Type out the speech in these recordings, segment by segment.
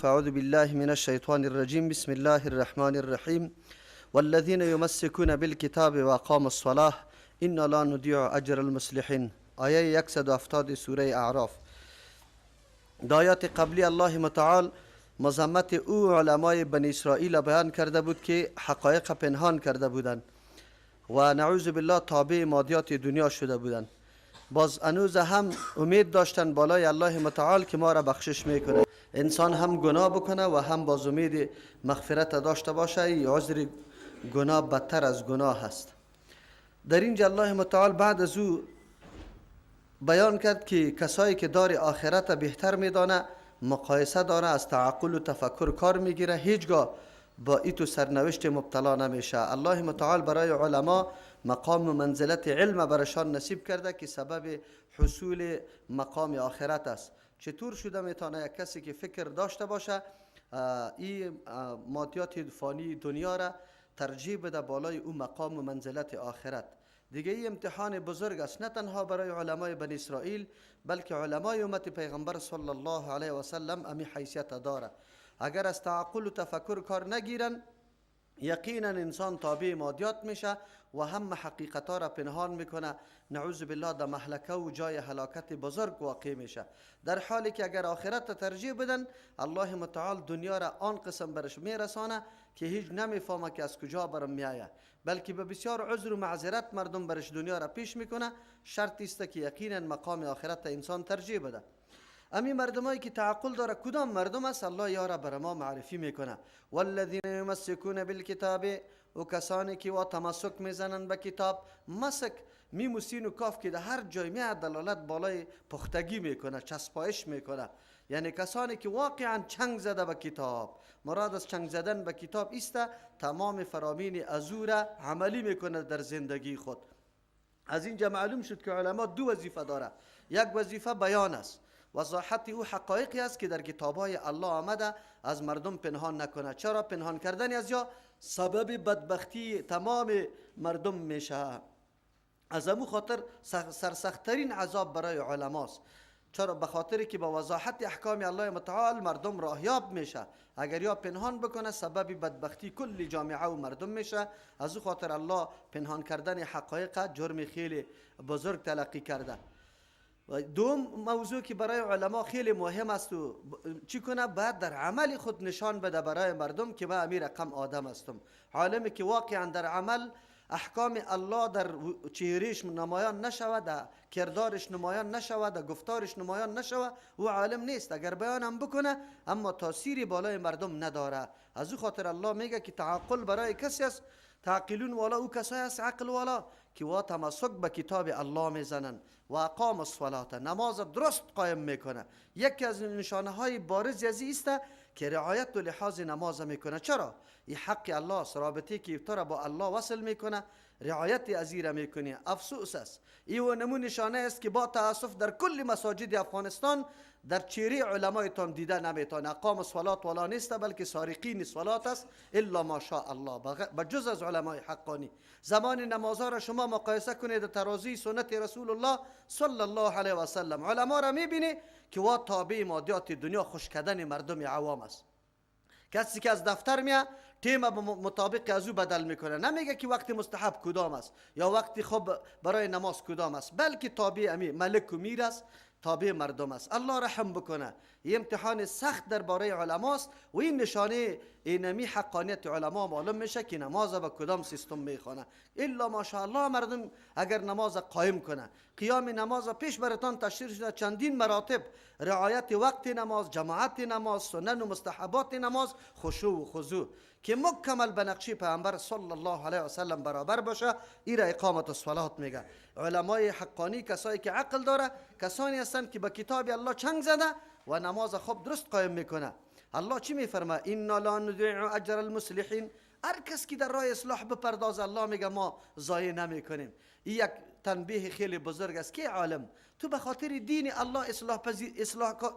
اعوذ بالله من الشیطان الرجیم. بسم الله الرحمن الرحیم. والذین یمسکون بالکتاب واقاموا الصلاة انا لا نضیع اجر المصلحین. آیه 170 سوره اعراف. در آیات قبلی الله متعال مذمت او علمای بنی اسرائیل بیان کرده بود که حقایق پنهان کرده بودند و نعوذ بالله تابع مادیات دنیا شده بودند. باز هنوز هم امید داشتن بالای الله متعال که ما را بخشش میکنه. انسان هم گناه بکنه و هم باز امید مغفرت داشته باشه، ای عذر گناه بدتر از گناه هست. در اینجا الله متعال بعد از او بیان کرد که کسایی که دار آخرت بهتر میدانه، مقایسه داره، از تعقل و تفکر کار میگیره، هیچگاه با ایتو سرنوشت مبتلا نمیشه. الله متعال برای علما مقام و منزلت علم برشان نصیب کرده که سبب حصول مقام آخرت است. چطور شده میتونه یک کسی که فکر داشته باشه این مادیات فانی دنیا را ترجیح بده بالای او مقام و منزلت آخرت؟ دیگه این امتحان بزرگ است، نه تنها برای علمای بنی اسرائیل بلکه علمای امت پیغمبر صلی الله علیه و سلم امی حیثیت داره. اگر از تعقل و تفکر کار نگیرن، یقینا انسان تابع مادیات میشه و هم حقیقت ها را پنهان میکنه، نعوذ بالله در مهلکه و جای هلاکت بزرگ واقع میشه. در حالی که اگر آخرت ترجیح بدن، الله متعال دنیا را آن قسم برش میرسانه که هیچ نمیفهمه که از کجا برم میآید، بلکه به بسیار عذر و معذرت مردم برش دنیا را پیش میکنه. شرط است که یقینا مقام آخرت انسان ترجیح بده. امی مردمایی که تعقل داره کدام مردم است؟ الله یارا بر ما معرفی میکنه. والذین یمسکون بالکتاب، و کسانی که وا تمسک میزنن به کتاب. مسک میم و سین و کاف که در هر جای میاد دلالت بالای پختگی میکنه، چسپایش میکنه. یعنی کسانی که واقعا چنگ زده به کتاب، مراد از چنگ زدن به کتاب است تمام فرامین ازو را عملی میکنه در زندگی خود. از اینجا معلوم شد که علما دو وظیفه داره. یک وظیفه بیان است، وضاحت او حقایقی است که در کتاب‌های الله آمده از مردم پنهان نکنه. چرا؟ پنهان کردن از یا سبب بدبختی تمام مردم میشه. از امو خاطر سرسختترین عذاب برای علماست. چرا؟ به خاطر که با وضاحت احکام الله متعال مردم راهیاب میشه. اگر یا پنهان بکنه سبب بدبختی کل جامعه و مردم میشه. از او خاطر الله پنهان کردن حقایق جرم خیلی بزرگ تلقی کرده. دوم موضوع که برای علما خیلی مهم است و چی کنه، باید در عمل خود نشان بده برای مردم که من امیر رقم آدم هستم. عالمی که واقعا در عمل احکام الله در چهرهش نمایان نشود، در کردارش نمایان نشود، در گفتارش نمایان نشود، او عالم نیست. اگر بیان هم بکنه اما تاثیری بالای مردم نداره. از او خاطر الله میگه که تعقل برای کسی است، تعقلون والا او کسایی است عقل والا که وا تمسک به کتاب الله میزنن و اقام الصلاة، نماز درست قایم میکنه. یکی از نشانه های بارز از است که رعایت و لحاظ نماز میکنه. چرا؟ این حق الله است، رابطه که تو را با الله وصل میکنه، رعایت از این را میکنی. افسوس است، این نمون نشانه است که با تاسف در کل مساجد افغانستان در چهره علمایتان دیده نمیتونه. اقام الصلاة والا نیست بلکه سارقین صلات است، الا ما شاء الله، بجز از علمای حقانی. زمان نمازها را شما مقایسه کنید ترازی سنت رسول الله صلی الله علیه و سلم، علما را میبینی که وا تابع مادیات دنیا خوش کردن مردم عوام است. کسی که از دفتر میاد تیم مطابق از او بدل میکنه، نمیگه که وقت مستحب کدام است یا وقت خوب برای نماز کدام است، بلکه تابع امی ملک و میر است، تابع مردم است. الله رحم بکنه. این امتحان سخت درباره علماست و این نشانه اینمی حقانیت علما معلوم میشه که نماز به کدام سیستم میخوانه. الا ماشاءالله مردم اگر نماز قایم کنه، قیام نماز پیش براتان تشریح شده چندین مراتب، رعایت وقت نماز، جماعت نماز، سنن و مستحبات نماز، خشوع و خضوع که مکمل به نقشه پیامبر صلی الله علیه و سلم برابر باشه، این را اقامت الصلات میگه. علمای حقانی کسایی که عقل داره، کسانی هستند که به کتاب الله چنگ زده و نماز خوب درست قایم میکنه. الله چی میفرما؟ انا لا نضیع اجر المصلحین. هر کس که در راه اصلاح بپرداز، الله میگه ما ضایع نمیکنیم. این یک تنبیه خیلی بزرگ است که عالم تو به خاطر دین الله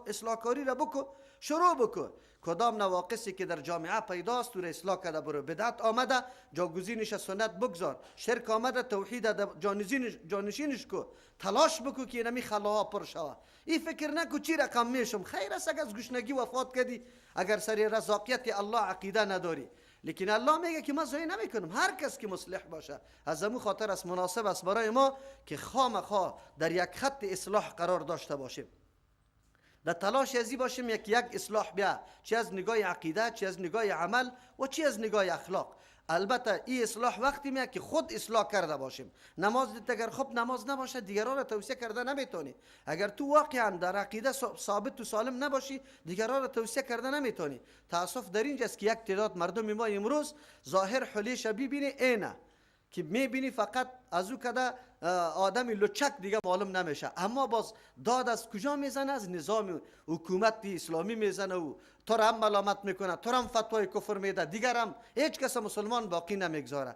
اصلاح کاری را بکو، شروع بکو. کدام نواقصی که در جامعه پیداست تو را اصلاح کرده برو. بدعت آمده جاگزینش سنت بگذار، شرک آمده توحید جانشینش کو، تلاش بکو که اینمی خلاها پر شوه. این فکر نکو چی رقم میشم، خیر است اگر از گشنگی وفات کردی، اگر سر رزاقیت الله عقیده نداری. لیکن الله میگه که من ضایع نمیکنم هر کس که مصلح باشه. از امو خاطر است مناسب است برای ما که خامخا در یک خط اصلاح قرار داشته باشیم، در تلاش ازی باشیم یک اصلاح بیا، چه از نگاه عقیده، چه از نگاه عمل و چه از نگاه اخلاق. البته این اصلاح وقتی میاد که خود اصلاح کرده باشیم. نماز اگر خوب نماز نباشه دیگران را توصیه کرده نمیتونی. اگر تو واقعا در عقیده ثابت و سالم نباشی دیگران را توصیه کرده نمیتونی. تاسف در اینجاست که یک تعداد مردم ما امروز ظاهر حلیش ببینی اینه که میبینی فقط از او کده آدم لچک دیگه معلوم نمیشه، اما باز داد از کجا میزنه؟ از نظام حکومت اسلامی میزنه و تو را هم ملامت میکنه، تو را هم فتوای کفر میده، دیگرم هیچ کس مسلمان باقی نمیگذاره.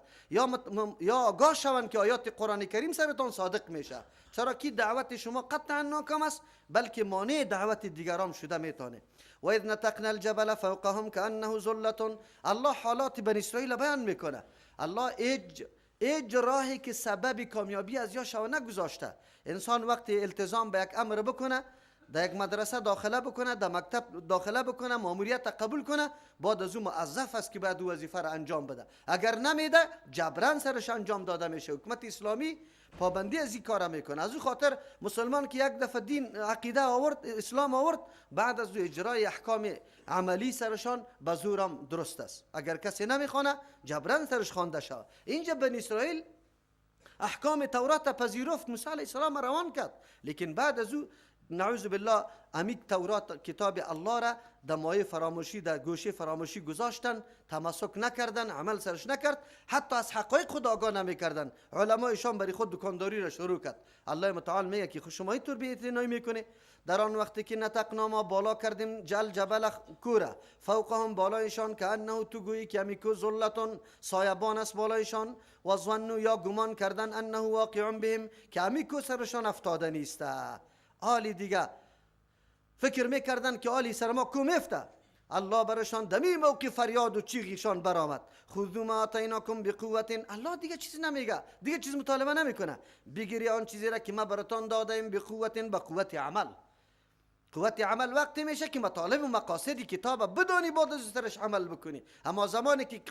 یا آگاه شوند که آیات قرآن کریم سرتان صادق میشه، چرا که دعوت شما قطعا ناکام است، بلکه مانع دعوت دیگران شده میتونه. و اذ نتقنا الجبل فوقهم كأنه ظلة. الله حالات بنی اسرائیل بیان میکنه. الله هیچ راهی که سبب کامیابی از یا شو نگذاشته. انسان وقتی التزام به یک امر بکنه، در یک مدرسه داخله بکنه، در مکتب داخله بکنه، ماموریت قبول کنه، بعد از او موظف است که بعد وظیفه را انجام بده. اگر نمیده جبران سرش انجام داده میشه. حکومت اسلامی پابندی از این کار میکنه. از او خاطر مسلمان که یک دفعه دین عقیده آورد، اسلام آورد، بعد از او اجرای احکام عملی سرشان به زورم درست است. اگر کسی نمیخوانه جبران سرش خوانده شود. اینجا بنی اسرائیل احکام تورات پذیرفت، موسی علیه السلام روان کرد، لیکن بعد از او نعوذ بالله امیک تورات کتاب الله را در مایه فراموشی، در گوشه فراموشی گذاشتن، تمسک نکردن، عمل سرش نکرد، حتی از حقایق خود آگاه نمیکردن. علمایشان برای خود دکانداری را شروع کرد. الله متعال میگه که شما اینطور بی اعتنایی میکنه. در آن وقتی که نتقنا ما بالا کردیم جل جبل کوره فوقهم بالایشان که انه تو گویی که امیکو ظلتون سایبان است بالایشان، و ظنوا یا گمان کردن انه واقع بهم که امیکو سرشان افتاده نیست. آلی دیگه فکر میکردن که آلی سر ما کو میفته. الله برشان دمی موقع فریاد و چیغیشان برآمد. خذوا ما آتیناکم بقوة. الله دیگه چیزی نمیگه، دیگه چیز مطالبه نمیکنه. بگیری آن چیزی را که ما براتان دادیم بقوة، به قوت عمل. قوت عمل وقتی میشه که مطالب و مقاصد کتاب بدانی، بعد از سرش عمل بکنی. اما زمانی که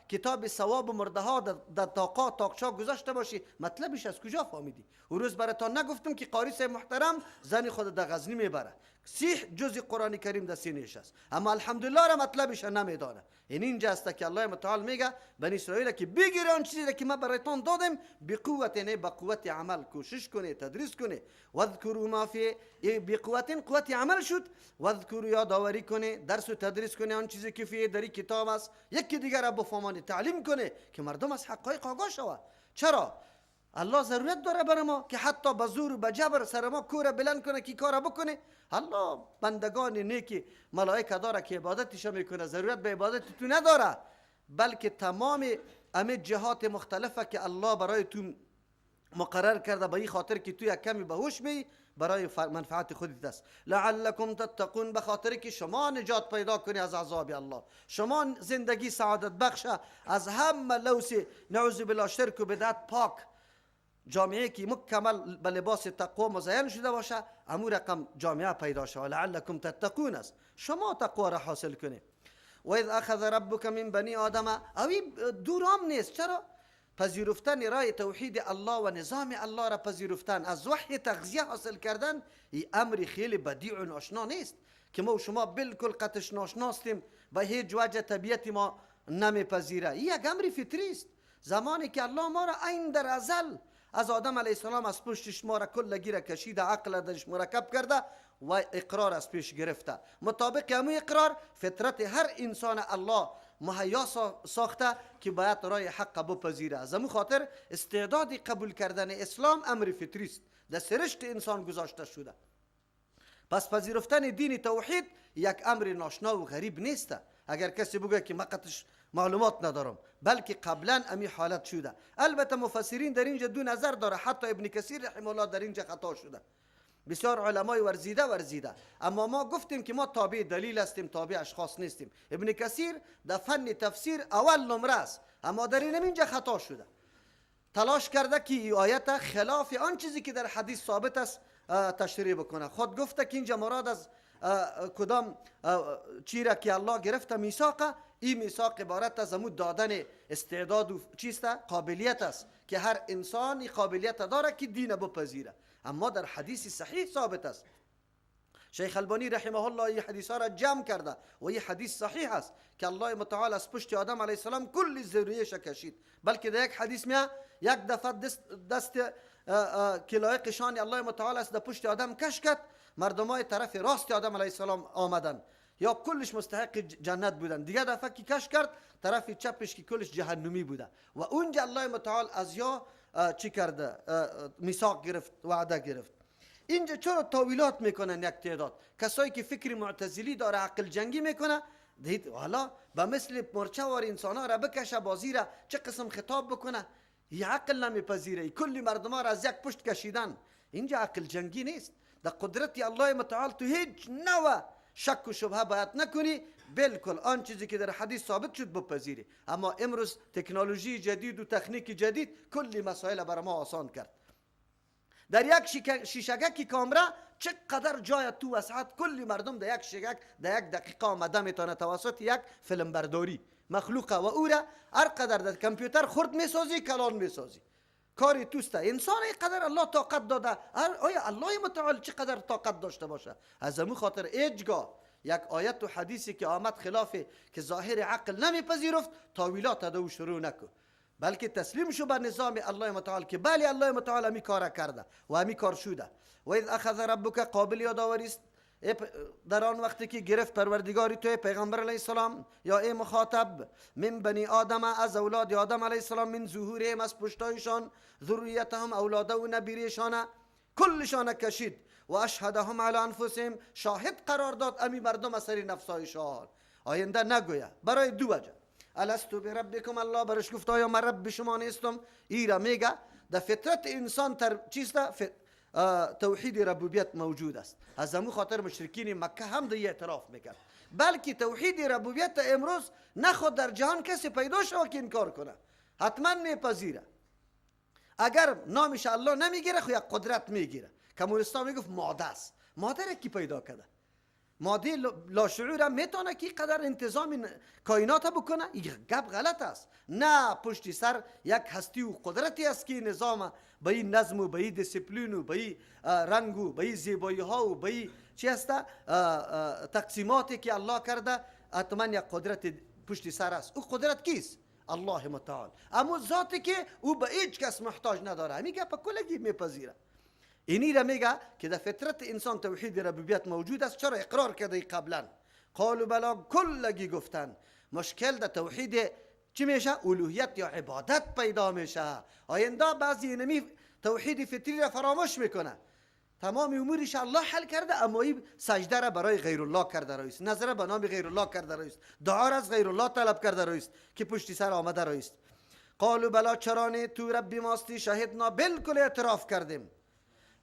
کتاب ثواب مرده ها در طاقا تاقچا گذاشته باشی، مطلبش از کجا فهمیدی؟ اون روز براتان نگفتم که قاری صاحب محترم زن خود در غزنی میبره، 30 جزء قرآن کریم در سینه‌اش است، اما الحمدلله را مطلبش نمیدانه. این اینجا است که الله متعال میگه بنی اسرائیل که بگیر آن چیزی که ما برایتان دادم بقوت، نه به قوت عمل کوشش کنه، تدریس کنه. واذکروا ما فی بقوت، قوت عمل شد. واذکروا یادآوری کنه، درس و تدریس کنه آن چیزی که فی در کتاب است، یکی دیگر را بفهمانه، تعلیم کنه که مردم از حقایق آگاه شود. چرا الله ضرورت داره برای ما که حتی به زور و به جبر سر ما کوره بلند کنه که کار بکنه؟ الله بندگان نیکی ملائکه داره که عبادتش میکنه، ضرورت به عبادت تو نداره، بلکه تمام همه جهات مختلفه که الله برای تو مقرر کرده به این خاطر که تو یک کمی باهوش می برای منفعت خودت است. لعلکم تتقون، به خاطر که شما نجات پیدا کنی از عذاب الله، شما زندگی سعادت بخشه از همه لوس نعوذ بالله شرک و بدعت پاک، جامعه که مکمل به لباس تقوا مزین شده باشه، امو رقم جامعه پیدا شود. لعلکم تتقون است، شما تقوا را حاصل کنید. و اذ اخذ ربک من بنی آدم، اوی دورام نیست. چرا؟ پذیرفتن رای توحید الله و نظام الله را پذیرفتن، از وحی تغذیه حاصل کردن، این امر خیلی بدیع و ناشنا نیست که ما و شما بالکل قطش ناشناستیم و هیچ وجه طبیعت ما نمیپذیره. این یک امر فطری است. زمانی که الله ما را عین در ازل از آدم علیه السلام از پشتش ما را کلگی را کشیده، عقل درش مرکب کرده و اقرار از پیش گرفته، مطابق همون اقرار فطرت هر انسان الله مهیا ساخته که باید رای حق بپذیره. از همون خاطر استعداد قبول کردن اسلام امر فطری است، در سرشت انسان گذاشته شده. پس پذیرفتن دین توحید یک امر ناشنا و غریب نیست. اگر کسی بگه که ما قطش معلومات ندارم، بلکه قبلا امی حالت شده. البته مفسرین در اینجا دو نظر داره، حتی ابن کثیر رحمه الله در اینجا خطا شده، بسیار علمای ورزیده. اما ما گفتیم که ما تابع دلیل هستیم، تابع اشخاص نیستیم. ابن کثیر در فن تفسیر اول نمره است، اما در اینجا خطا شده. تلاش کرده که این آیت خلاف آن چیزی که در حدیث ثابت است تشریح بکنه. خود گفته که اینجا مراد از کدام چیره که الله گرفته میثاقه، این میثاق عبارت از امو دادن استعداد و چیست قابلیت است که هر انسان قابلیت داره که دین بپذیره. اما در حدیث صحیح ثابت است، شیخ البانی رحمه الله این حدیث ها را جمع کرده و این حدیث صحیح است که الله متعال از پشت آدم علیه السلام کل ذریه‌اش کشید، بلکه در یک حدیث میاد یک دفعه دست که لایق شان الله متعال است در پشت آدم کش کرد، مردمای طرف راست آدم علیه السلام آمدن یا کلش مستحق جنت بودن، دیگه دفعه که کش کرد طرف چپش که کلش جهنمی بوده و اونجا الله متعال از یا چی کرده میثاق گرفت، وعده گرفت. اینجا چرا تاویلات میکنن یک تعداد کسایی که فکر معتزلی داره، عقل جنگی میکنه، دید حالا به مثل مرچه وار انسان ها را بکشه بازی را چه قسم خطاب بکنه، یه عقل نمیپذیره، کلی مردم ها را از یک پشت کشیدن. اینجا عقل جنگی نیست، در قدرت الله متعال تو هیچ نوع شک و شبهه باید نکنی، بالکل آن چیزی که در حدیث ثابت شد بپذیری. اما امروز تکنولوژی جدید و تکنیک جدید کلی مسائل بر ما آسان کرد. در یک شیشگک کامره چقدر جای تو وسعت، کلی مردم در یک شیشگک در یک دقیقه آمده میتونه توسط یک فیلم برداری مخلوقه و او را هر قدر در کامپیوتر خرد میسازی کلان میسازی، کاری توسته. انسان اینقدر الله طاقت داده، آیا الله متعال چقدر طاقت داشته باشه؟ از امو خاطر هیچگاه یک آیت و حدیثی که آمد خلاف که ظاهر عقل نمیپذیرفت تاویلات دو شروع نکن، بلکه تسلیم شو به نظام الله متعال که بله الله متعال همی کار کرده و همی کار شده. و اذ اخذ ربک قابل یادآوری است در آن وقتی که گرفت پروردگاری تو پیغمبر علیه السلام یا ای مخاطب من بنی آدم از اولاد آدم علیه السلام من ظهورهم از پشتایشان ذریتهم اولاده و نبیرشان کلشان کشید و اشهدهم علی انفسهم شاهد قرار داد امی مردم از سر نفسایشان. آینده نگویه برای دو وجه. الستو بربکم الله برش گفت آیا من رب شما نیستم؟ ایرا میگه در فطرت انسان تر چیست؟ توحید ربوبیت موجود است. از همون خاطر مشرکین مکه هم در اعتراف میکرد، بلکه توحید ربوبیت امروز نخود در جهان کسی پیدا شود که انکار کنه، حتما میپذیره. اگر نامش الله نمیگیره خو یک قدرت میگیره. کمونستا میگفت ماده است، ماده را کی پیدا کرده؟ ماده لاشعور هم میتونه که قدر انتظام کائنات بکنه؟ این گپ غلط است. نه، پشت سر یک هستی و قدرتی است که نظام به این نظم و به این دیسپلین و به این رنگ و به این زیبایی ها و به این چی هست تقسیماتی که الله کرده، حتما یک قدرت پشت سر است. او قدرت کیست؟ الله متعال. اما ذاتی که او به هیچ کس محتاج نداره، همین گپ کلگی میپذیره. اینی را میگه که در فطرت انسان توحید ربوبیت موجود است. چرا اقرار کرده قبلا؟ قالوا بلا کلگی گفتن. مشکل در توحید چی میشه؟ الوهیت یا عبادت پیدا میشه. آینده بعضی اینمی توحید فطری را فراموش میکنه، تمام امورش الله حل کرده، اما این سجده را برای غیر الله کرده رئیس، نظر به نام غیر الله کرده رئیس، دعا را از غیر الله طلب کرده رئیس که پشتی سر آمده رئیس. قالوا بلا چرانه تو ربی ماستی شهدنا، بالکل اعتراف کردیم.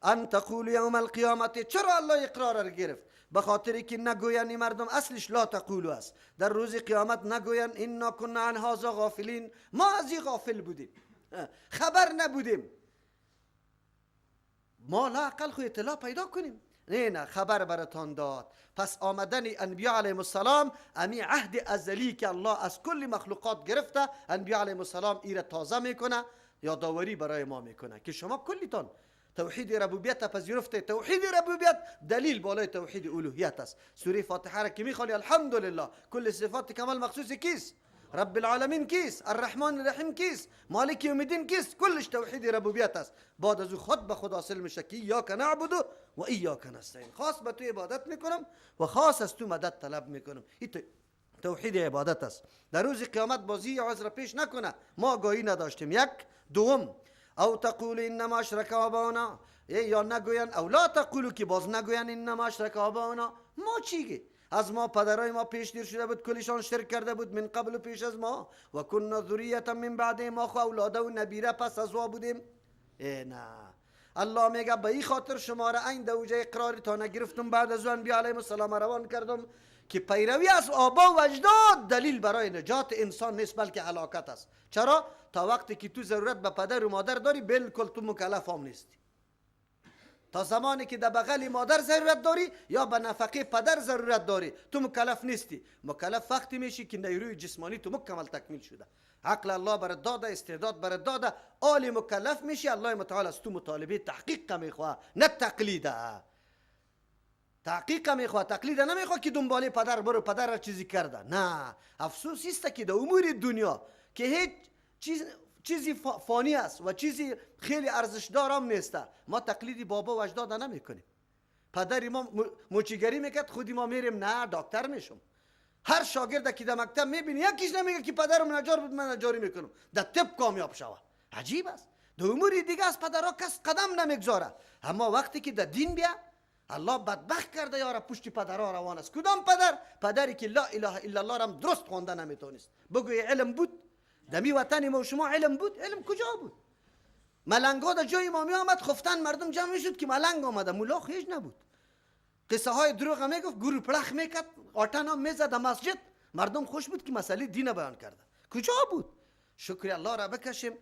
ان تقول یوم القیامت، چرا الله اقرار را گرفت؟ به خاطر که نگوین مردم، اصلش لا تقولو است، در روز قیامت نگوین انا کنا عن هذا غافلین، ما از این غافل بودیم، خبر نبودیم، ما لا اقل خو اطلاع پیدا کنیم. نه نه، خبر براتان داد. پس آمدن انبیاء علیهم السلام امی عهد ازلی که الله از کل مخلوقات گرفته، انبیاء علیهم السلام ایره تازه میکنه، یادآوری برای ما میکنه که شما کلیتان توحید ربوبیت پذیرفته. توحید ربوبیت دلیل بالای توحید الوهیت است. سوره فاتحه را که میخوانی الحمدلله کل صفات کمال مخصوص کیست؟ رب العالمین کیست؟ الرحمن الرحیم کیست؟ مالک یوم الدین کیست؟ کلش توحید ربوبیت است. بعد از او خود به خود حاصل میشه که ایاک نعبد و ایاک نستعین، خاص به تو عبادت میکنم و خاص از تو مدد طلب میکنم. این توحید عبادت است. در روز قیامت بازی عذر پیش نکنه، ما آگاهی نداشتیم. یک. دوم، او تقول انما اشرک آباؤنا، یا نگوین، او لا تقولو که باز نگوین انما اشرک آباؤنا. ما چیگه؟ از ما پدرای ما پیش دیر شده بود، کلشان شرک کرده بود، من قبل پیش از ما، و کنا ذریه من بعد ما، خو اولاده و نبیره پس از وا بودیم. ای نه، الله میگه به این خاطر شما را این دوجه اقرار تا نگرفتم بعد از انبیا علیهم السلام روان کردم که پیروی از آبا و اجداد دلیل برای نجات انسان نیست بلکه هلاکت است. چرا؟ تا وقتی که تو ضرورت به پدر و مادر داری بالکل تو مکلف هم نیستی. تا زمانی که در بغل مادر ضرورت داری یا به نفقه پدر ضرورت داری تو مکلف نیستی. مکلف وقتی میشی که نیروی جسمانی تو مکمل تکمیل شده، عقل الله برات داده، استعداد برات داده، آل مکلف میشی. الله متعال از تو مطالبه تحقیق میخواه نه تقلید. تحقیق میخواه، تقلید نمیخواه که دنبال پدر برو پدر را چیزی کرده. نه، افسوس است که در امور دنیا که هیچ چیزی فانی است و چیزی خیلی ارزش دار هم نیست، ما تقلید بابا و اجداد نمیکنیم. پدر ما موچیگری میکرد، خودی ما میریم نه دکتر میشم. هر شاگرد که در مکتب میبینی یکیش نمیگه که پدرم نجار بود من نجاری میکنم، در طب کامیاب شوه. عجیب است. در امور دیگه از پدرها کس قدم نمیگذاره، اما وقتی که در دین بیا الله بدبخت کرده یارا پشت پدرها روان است. کدام پدر؟ پدری که لا اله الا الله را درست خوانده نمیتونست. بگوی علم بود دمی وطن ما و شما؟ علم بود؟ علم کجا بود؟ ملنگا در جای ما می آمد خفتن مردم جمع میشد که ملنگ آمده، مولا هیچ نبود. قصه های دروغ میگفت، گروه پلخ میکرد، آتن هم میزد مسجد، مردم خوش بود که مسئله دین بیان کرده. کجا بود؟ شکر الله را بکشیم،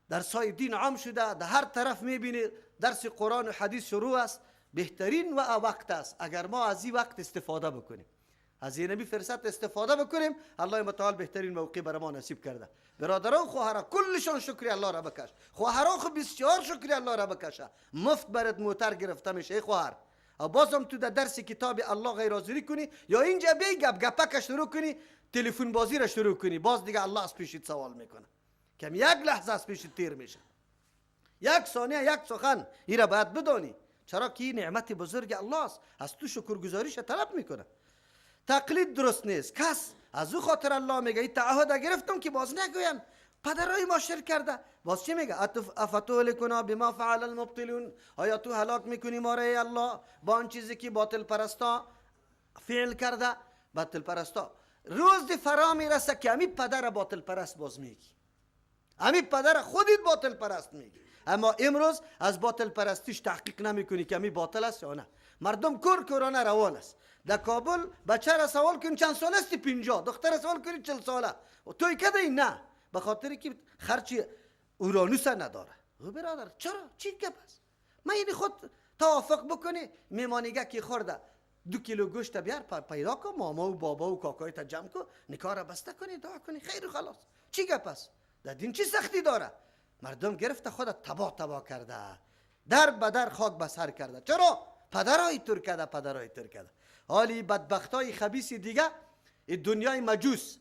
درس های دین عام شده، در هر طرف میبینی درس قرآن و حدیث شروع است. بهترین و وقت است اگر ما از این وقت استفاده بکنیم، از این فرصت استفاده بکنیم. الله متعال بهترین موقع برای ما نصیب کرده. برادران خواهران کلشان شکر الله را بکش. خواهران خو بسیار شکر الله را بکشه، مفت برات موتر گرفته میشه خواهر. او بازم تو در درس کتاب الله غیر حاضری کنی یا اینجا بی گپ گپک شروع کنی، تلفن بازی را شروع کنی، باز دیگه الله از پیشت سوال میکنه. کم یک لحظه از پیشت تیر میشه، یک ثانیه، یک سخن، این را باید بدانی. چرا که نعمت بزرگ الله است، از تو شکرگزاریش طلب میکنه. تقلید درست نیست. کس از او خاطر الله میگه این تعهد گرفتم که باز نگویم پدرای ما شرک کرده. باز چی میگه؟ افتهلکنا بما فعل المبطلون، آیا تو هلاک میکنی ما را ای الله با آن چیزی که باطل پرستا فعل کرده؟ باطل پرستا روز فرا میرسه که امی پدر باطل پرست باز میگی، امی پدر خودت باطل پرست میگی. اما امروز از باطل پرستیش تحقیق نمیکنی که امی باطل است یا نه. مردم کور کورانه روان است. در کابل بچه را سوال کن چند ساله استی؟ 50. دختر را سوال کنی 40 ساله. توی کده این؟ نه، به خاطر که خرچ اورانوس نداره. او برادر چرا؟ چی گپ است؟ من یعنی خود توافق بکنی میمانیگه که خورده 2 کیلو گوشت بیار پیدا کن، ماما و بابا و کاکای تا جمع کن، نکاح را بسته کنی، دعا کنی، خیر و خلاص. چی گپ است؟ در دین چی سختی داره؟ مردم گرفته خود تباه تباه کرده، در به در خاک به سر کرده. چرا؟ پدرای تر کرده، پدرای تر کرده. حالی بدبختای خبیث دیگه این دنیای مجوس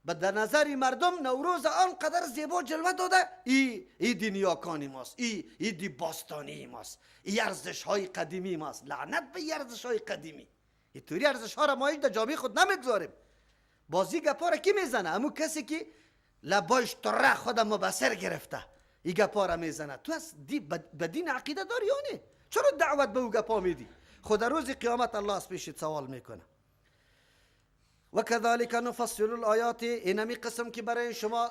به در نظر مردم نوروز آنقدر زیبا جلوه داده، ای دنیاکانی ماست، ای دی باستانی ماست، ای ارزش های قدیمی ماست. لعنت به ارزش های قدیمی. این طوری ارزش ها را ما هیچ در جامعه خود نمیگذاریم. بازی گپا را کی میزنه؟ همون کسی که لبایش تره خود مبصر گرفته این گپا را میزنه. تو از به دین عقیده داری یا نه؟ چرا دعوت به او گپا میدی؟ خود روز قیامت الله از پیشت سوال میکنه. و كذلك نفصل الآیات، اینمی قسم که برای شما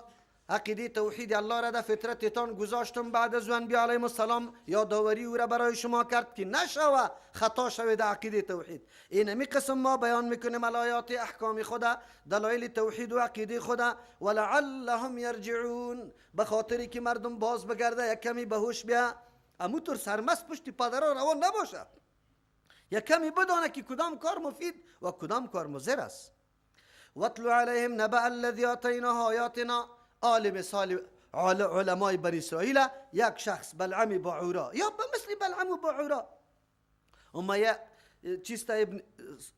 عقیده توحید الله را در فطرتتان گذاشتم بعد از انبیا علیهم السلام یادآوری او را برای شما کرد که نشوه خطا شوه در عقیده توحید. اینمی قسم ما بیان میکنیم الآیات احکام خدا، دلایل توحید و عقیده خدا، ولعلهم یرجعون، به خاطری که مردم باز بگرده یک کمی به هوش بیا، امو طور سرمست پشت پدرها روان نباشه، یک کمی بدانه که کدام کار مفید و کدام کار مضر است. واتل علیهم نبأ الذی آتیناه آیاتنا، آل مثال علمای بنی اسرائیل، یک شخص بلعم باعورا یا مثل بلعم و باعورا، اما یا چیست ابن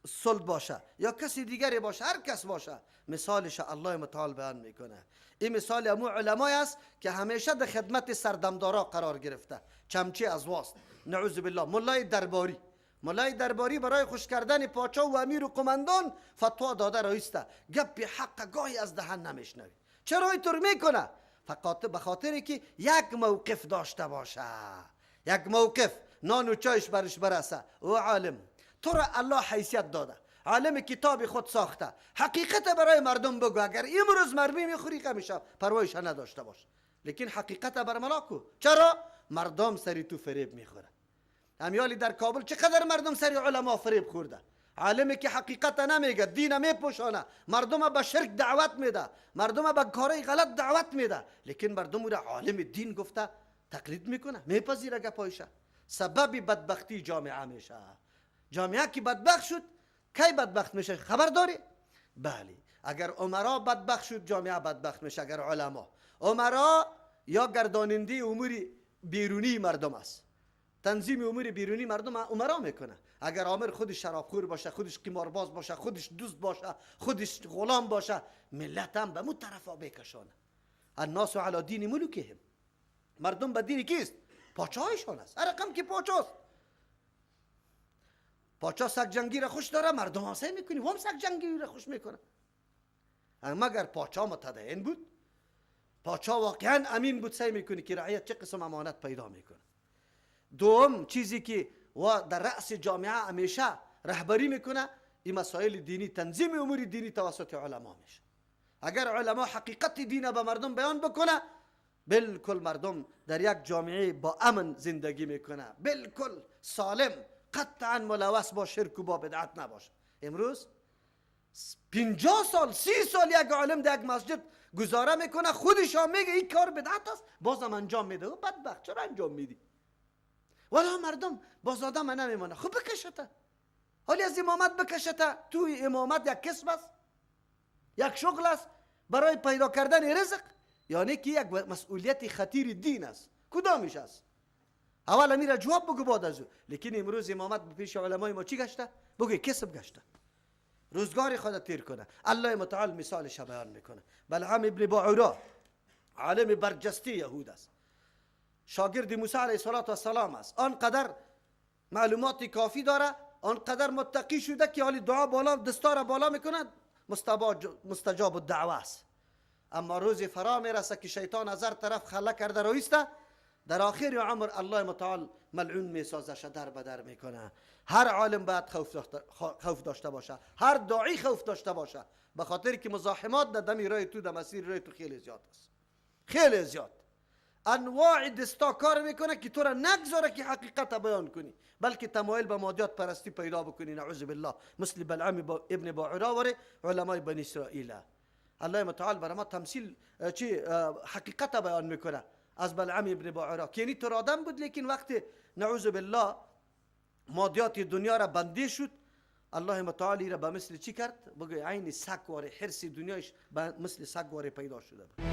سلط باشه یا کسی دیگری باشه، هر کس باشه، مثالش الله متعال بیان میکنه. این مثال امو علمای است که همیشه در خدمت سردمدارا قرار گرفته، چمچه از واست، نعوذ بالله. ملای درباری، ملای درباری برای خوش کردن پاچا و امیر و قماندان فتوا داده رایسته، گپ حق گاهی از دهن نمیشنوی. چرا اینطور میکنه؟ فقط به خاطر که یک موقف داشته باشه، یک موقف نان و چایش برش برسه. او عالم تو را الله حیثیت داده، عالم کتاب خود ساخته، حقیقت برای مردم بگو. اگر امروز مرمی میخوری همیشه پروایش نداشته باش، لیکن حقیقت برملا کو. چرا؟ مردم سری تو فریب میخوره. امیالی در کابل چقدر مردم سری علما فریب خورده. عالمی که حقیقت نمیگه، دین میپوشانه، مردم به شرک دعوت میده، مردم به کارهای غلط دعوت میده، لیکن مردم را عالم دین گفته تقلید میکنه، میپذیره گپایشه. سبب بدبختی جامعه میشه. جامعه که بدبخت شد کی بدبخت میشه خبر داری؟ بله، اگر امرا بدبخت شد جامعه بدبخت میشه. اگر علما، امرا یا گرداننده امور بیرونی مردم است، تنظیم امور بیرونی مردم امرا میکنه. اگر آمر خودش شرابخور باشه، خودش قمارباز باشه، خودش دوست باشه، خودش غلام باشه، ملت هم به مو طرفا بکشانه. الناس علی دین ملوکهم، مردم به دین کیست؟ پاچاهشان است. هر رقم که پاچاست، پاچا سگ جنگی را خوش داره، مردم هم سعی میکنی هم سگ جنگی را خوش میکنه. مگر پاچا متدین بود، پاچا واقعا امین بود، سعی میکنی که رعیت چه قسم امانت پیدا میکنه. دوم چیزی که و در رأس جامعه همیشه رهبری میکنه این مسائل دینی، تنظیم امور دینی توسط علما میشه. اگر علما حقیقت دین به مردم بیان بکنه، بالکل مردم در یک جامعه با امن زندگی میکنه، بالکل سالم، قطعا ملوث با شرک و با بدعت نباشه. امروز 50 سال 30 سال یک عالم در یک مسجد گزاره میکنه، خودش هم میگه این کار بدعت است، بازم انجام میده. و بدبخت چرا انجام میدی؟ والا مردم باز آدم نمیمانه. خب بکشته، حالی از امامت بکشته. توی امامت یک کسب است، یک شغل است برای پیدا کردن رزق، یعنی که یک مسئولیت خطیر دین است. کدامش است؟ اول امیر جواب بگو بعد از او. لیکن امروز امامت به پیش علمای ما چی گشته؟ بگو کسب گشته، روزگار خود تیر کنه. الله متعال مثالش بیان میکنه. بلعام ابن باعورا عالم برجسته یهود است، شاگرد موسی علیه السلام است. آنقدر معلومات کافی داره، آنقدر متقی شده که حالی دعا بالا، دستار بالا میکنه، مستجاب الدعوه است. اما روز فرا میرسه که شیطان از هر طرف خله کرده رویسته، در آخر عمر الله متعال ملعون میسازه، در بدر میکنه. هر عالم باید خوف داشته باشه، هر داعی خوف داشته باشه، به خاطر که مزاحمات در دمی رای تو، در مسیر رای تو خیلی زیاد است، خیلی زیاد. انواع دستا کار میکنه که تو را نگذاره که حقیقت بیان کنی، بلکه تمایل به مادیات پرستی پیدا بکنی، نعوذ بالله، مثل بلعام ابن باعورا وره علمای بنی اسرائیل. الله متعال برای ما تمثیل چی حقیقت بیان میکنه از بلعام ابن باعورا که یعنی تو آدم بود، لیکن وقتی نعوذ بالله مادیات دنیا را بندی شد، الله متعال را به مثل چی کرد؟ بگوی عین سگ واره، حرص دنیایش به مثل سگ واره پیدا شده بود.